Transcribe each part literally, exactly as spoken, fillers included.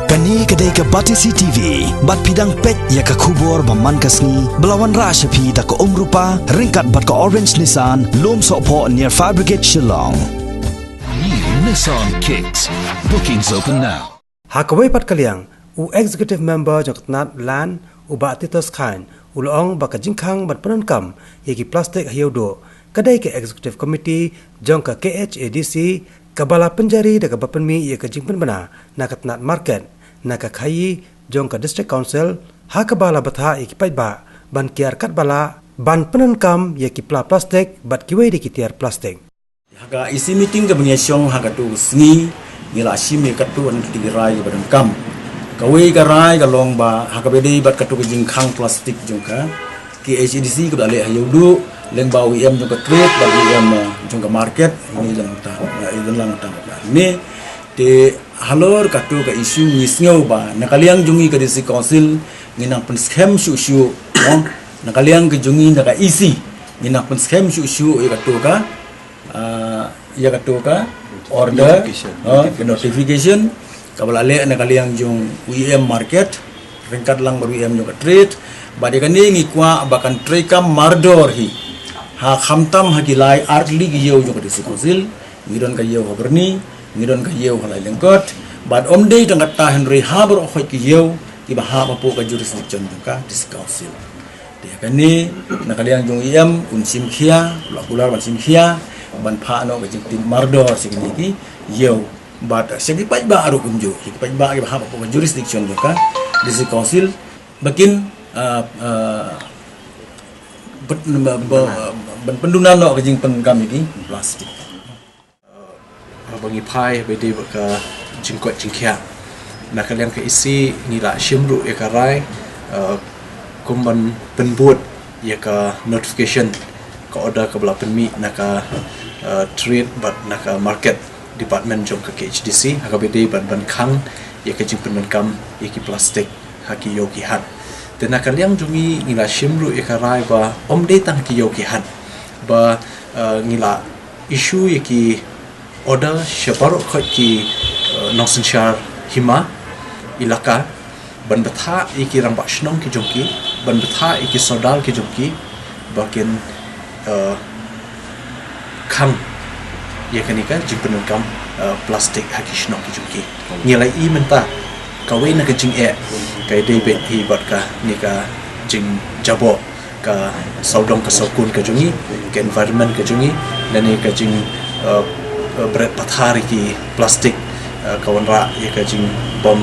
Kane ka dei ka Batesi T V, bad phi dang peit ïa ka khubor ba man ka sngi, ba la wanrah sha phi da ka Umrupa, ryngkat bad ka Orange Nissan, Lumsohphoh near Fire Brigade Shillong. New Nissan Kicks. Bookings open now. Ha kawei pat ka liang, u Executive Member jong ka tnat Land, u Bah Titus Chyne, u la ong ba ka jingkhang ban pyndonkam ïa ki plastik ha Ïewduh, ka dei ka Executive Committee jong ka K H A D C, kaba la pynjari da kaba pynmih ïa ka jingpynbna na ka tnat Market, na ka khaïi jong ka District Council, ha kaba la bthah ïa ki paidbah ban kiar katba lah ban pyndonkam ïa ki pla plastik bad kiwei de ki tiar plastik. Ha ka E C meeting kaba ngi ïa shong ha katto ka sngi, ngi la shim ïa katto katne ki rai ba donkam. Kawei ka rai ka long ba ha kaba ïadei bad katto ka jingkhang plastik jong ka K H A D C kaba la leh ha Ïewduh, lyngba u E M jong ka Trade bad u E M, uh, jong ka Market, ngi lang ta, uh, ngi lang ta. Ngi te halor katto ka issue ngi sngew ba na ka liang jong ngi ka District Council ngi nang pynskhem shuh shuh, no? Na ka liang ka jong ngi na ka E C ngi nang pynskhem shuh shuh ïa katto ka, ah, ïa katto ka order, notification, ah, notification kaba la leh na ka liang jong u E M Market, ryngkat lang bad u E M jong ka Trade. Bad ïa kane ngi kwah ba kan treikam mardor hi ha khamtam ha ki lai artylli ki ïew jong ka District Council. Ngi don ka ïew ha Byrni, ngi don ka ïew ha Lailyngkot. Bad ym dei tang katta hynrei ha baroh khoit ki ïew kiba hap hapoh ka jurisdiction jong ka District Council. Te ïa kane na ka liang jong u E M un shim khia, u la kular ban shim khia ban phah noh ka jingtip mardor sha kine ki ïew. Bad sha ki paidbah ruh kumjuh, ki paidbah kiba hap hapoh ka jurisdiction jong ka District Council ba kin, ah, ah, ban, ban, ban pynduna noh ka jingpyndonkam ïa ki plastik. Ba ngi phai ba dei bad ka jingkoit jingkhiah. Na ka liang ka E C ngi la shim ruh ïa ka rai, eh, kum ban pynbud ïa ka notification, ka order kaba la pynmih na ka, eh, Trade bad na ka Market Department jong ka K H A D C ha kaba dei ban, ban khang ïa ka jingpyndonkam ïa ki plastik ha ki ïew ki hat. Te na ka liang jong ngi ngi la shim ruh ïa ka rai ba ym dei tang ki ïew ki hat, ba, eh, ngi la issue ïa ki order sha baroh khoit ki, eh, nongsynshar hima, ilaka, ban bthah ïa ki rangbah shnong ki jong ki, ban bthah ïa ki sordar ki jong ki ba kin, eh, khang ïa kane ka jingpyndonkam, eh, plastik ha ki shnong ki jong ki. Ngi la ïohi mynta kawei na ka jingeh ka dei beit hi bad kane ka jingjaboh ka sawdong ka sawkun ka jong ngi, ka environment ka jong ngi, lane ka jing, eh, eh, bret pathar ïa ki plastik, eh, ka wanrah ïa ka jingbym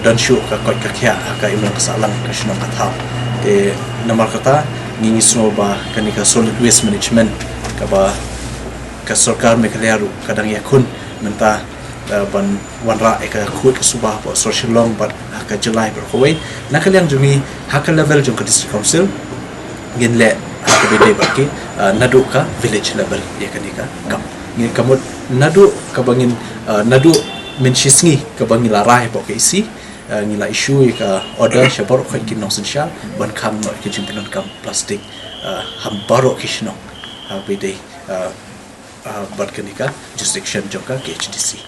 don shuh ka koit ka khiah ha ka imlang ka sahlang ka shnong ka thaw. Te namar kata ngi ngi sngew ba kane ka solid waste management kaba ka sorkar Meghalaya ruh ka dang ïakhun mynta, eh, ban wanrah ïa ka khuid ka suba hapoh sor Shillong bad ha ka jylla baroh kawei. Na ka liang jong ngi ha ka level jong ka District Council ngin leh ha kaba dei bad ki, eh, naduh ka village level ïa kane ka kam. Ngin kamut naduh kaba ngin, eh, naduh mynshisngi kaba ngi la rai hapoh ka E C, eh, ngi la issue ïa ka order sha baroh khoit ki nongsynshar ban khang noh ïa ka jingpyndonkam plastik, eh, ha baroh ki shnong ha kaba dei, eh, eh, bad kane ka jurisdiction jong ka K H A D C.